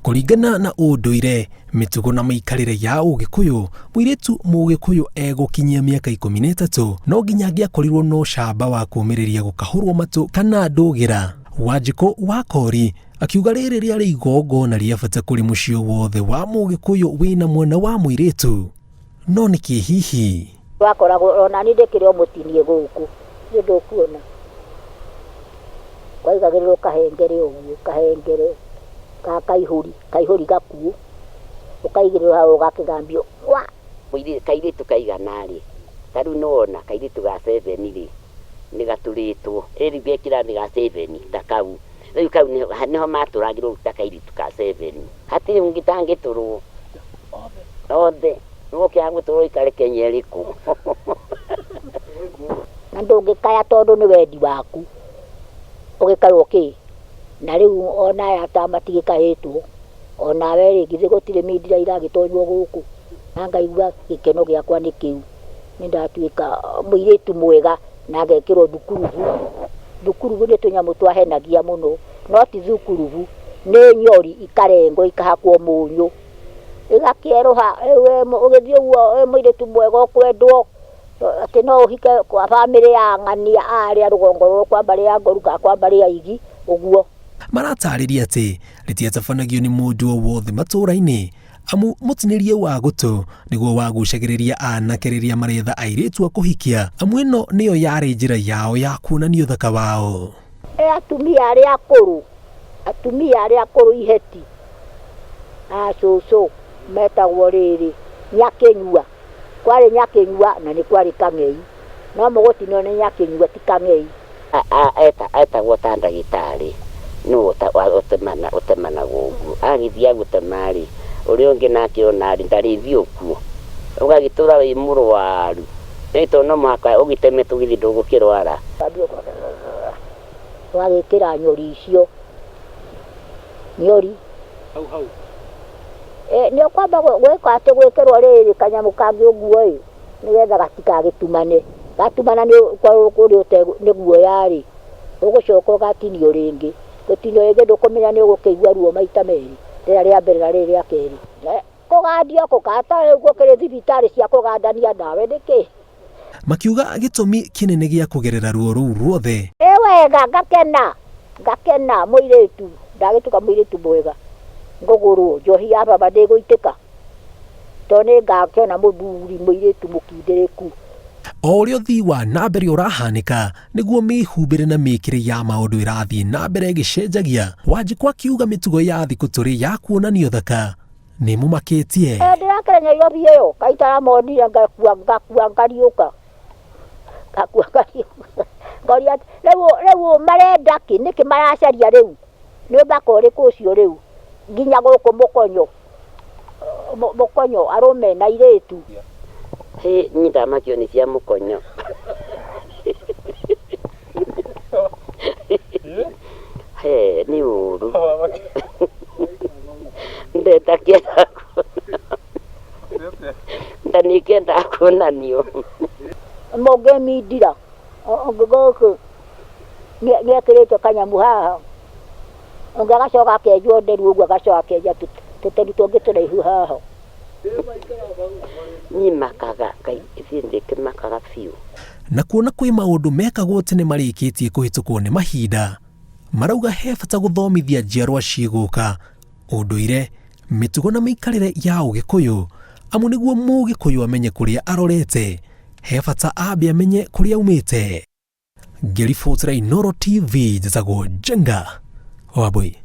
Kũringana na ũndũire, mĩtugo na mĩikarĩre ya Ũgĩkũyũ, mũirĩtu Mũgĩkũyũ egũkinyia mĩaka 13 no nginya angĩakorirwo na ũcamba wa kũũmĩrĩria gũkahũrwo matũ kana ndũgĩra. Wanjikũ wa Koori akiuga rĩrĩ rĩarĩ igongona rĩa bata kũrĩ mũciĩ wothe wa Mũgĩkũyũ wĩna mwana wa mũirĩtu. No nĩkĩ hihi? Wakoragwo ona niĩ ndĩkĩrĩ o mũtinie gũkũ, nĩ ndũkuona. Kwaigagĩrĩrwo kahengere ũguo, kahengere ka kaihũri, kaihũri gakuũ, ũkaigĩrĩrwo hau ũgakĩgambio wa. Kairĩtu kaigana-rĩ, ta rĩu nĩwona kairĩtu ga seven-rĩ, nĩ gatũrĩtwo, ĩ rĩu ge kĩrathi ga seven ta kau, rĩu kau nĩho matũragĩrwo ta kairĩtu ka seven. Hatirĩ ũngĩ ũtangĩtũrwo, othe, nĩwe ũkĩaga gũtũrwo ũikare Kenya ĩrĩkũ? Na ndũngĩkaya tondũ nĩ wendi waku, ũgĩkaywo kĩ? Na rĩu ona aya ta matigĩkayĩtwo, onawe rĩ, githĩ gũtirĩ mindira iragĩtonywo gũkũ? Na ngaigua gĩkeno gĩakwa nĩ kĩu, nĩ ndatuĩka mũirĩtu mwega na ngekĩrwo thukurubu. Thukurubu nĩ tũnyamũ twahenagia mũno, no ti thukurubu, nĩ nyori ikarengwo ikahakwo mũnyũ, igakĩerũha, rĩu ũgĩthiĩ ũguo wĩ mũirĩtu mwega ũkwendwo. Atĩ no ũhike kwa bamĩrĩ ya ng'ania arĩa rũgongo rũrũ kwa mbarĩ ya Ngoru kana kwa mbarĩ ya Igi, ũguo. Maratarĩria atĩ rĩtiatabanagio nĩ mũndũ o wothe matũũra-inĩ amu mũtinĩrie wa gũtũ nĩguo wagucagĩrĩria anake rĩrĩa maretha airĩtu a kũhikia amu ĩno nĩyo yarĩ njĩra yao ya kuonania ũthaka wao. Ĩ atumia arĩa akũrũ, atumia arĩa akũrũ iheti, a cũcũ metagwo rĩrĩ, nyakĩnyua. Kwarĩ Nyakĩnyua na nĩ kwarĩ Kang'ei. No mũgũtinio nĩ Nyakĩnyua ti Kang'ei. Etagwo ta ndagĩtarĩ, nĩwe ũtemanaga ũguo. Agĩthiĩ agũtema-rĩ, ũrĩa ũngĩ nake ona-rĩ, ndarĩthiĩ o kuo. Ũgagĩtũra wĩ mũrwaru. Ĩ tondũ no mũhaka ũgĩtemetwo githĩ ndũgũkĩrwara. Ũgagĩkĩra nyori icio. Nyori. Hau hau. Nĩ ũkwamba gwĩka atĩ gwĩkĩrwo rĩrĩ kanyamũ kangĩ ũguo ĩ, nĩgetha gatigagĩtumane. Gatumana nĩ ũrĩa nĩ guoya rĩ, ũgũcoka ũgatinio rĩngĩ. Gũtinio rĩngĩ ndũkũmenya nĩ ũgũkĩigua ruo maita merĩ, rĩrĩa rĩa mbere na rĩrĩ rĩa kerĩ. Kũgandio kũgata rĩu gũkĩrĩ thibitarĩ cia kũgandania nawe nĩkĩ? Makiuga gĩtũmi kĩnene gĩa kũgerera ruo rũu ruothe. Ĩ wega ngakena, ngakena mũirĩtu, ndagĩtuĩka mũirĩtu mwega, ngũgũrwo njohi ya baba ndĩgũitĩka, tondũ nĩ ngakĩona mũthuri mũirĩtu mũkindĩrĩku. O ũrĩa ũthii wa na mbere ũrahanĩka, nĩguo mĩhumbĩre na mĩkĩre ya maũndũ ĩrathiĩ na mbere ĩgĩcenjagia. Wanjikũ akiuga mĩtugo ya thikũ tũrĩ ya kuonania ũthaka nĩ ĩmũmakĩtie. Ndĩrakĩra Nyairobi ĩyo kaitaramonire ngakua ngakua ngariũka ngakua ngariũka ngoria rĩu rĩu marenda kĩ nĩkĩ maracaria rĩu nĩ ũthaka ũrĩkũ ũcio rĩu nginya gũkũ mũkonyo mũkonyo arũme na airĩtu. Hĩ niĩ ndamakio nĩ cia mũkonyo. He nĩ ũru. Ndendakĩenda ndanĩkĩendaga kuonanio. Mũngĩmindira gũkũ nĩekĩrĩte kanyamũ haha ũngĩ agacoka akenjwo nderu ũguo agacoka akenja tũteru tũngĩ tũraihu haha. Niĩ makaga Ngai ithuĩ ndĩkĩmakaga biũ. Na kuona kwĩ maũndũ mekagwo tene marĩkĩtie kũhĩtũkwo nĩ mahinda, marauga he bata gũthomithia njiarwa cigũka ũndũire, mĩtugo na mĩikarĩre ya Ũgĩkũyũ, amu nĩguo Mũgĩkũyũ amenye kũrĩa arorete, he bata ambe amenye kũrĩa aumĩte. Ngĩribotera Inooro TV, njĩtagwo Njenga Wambui.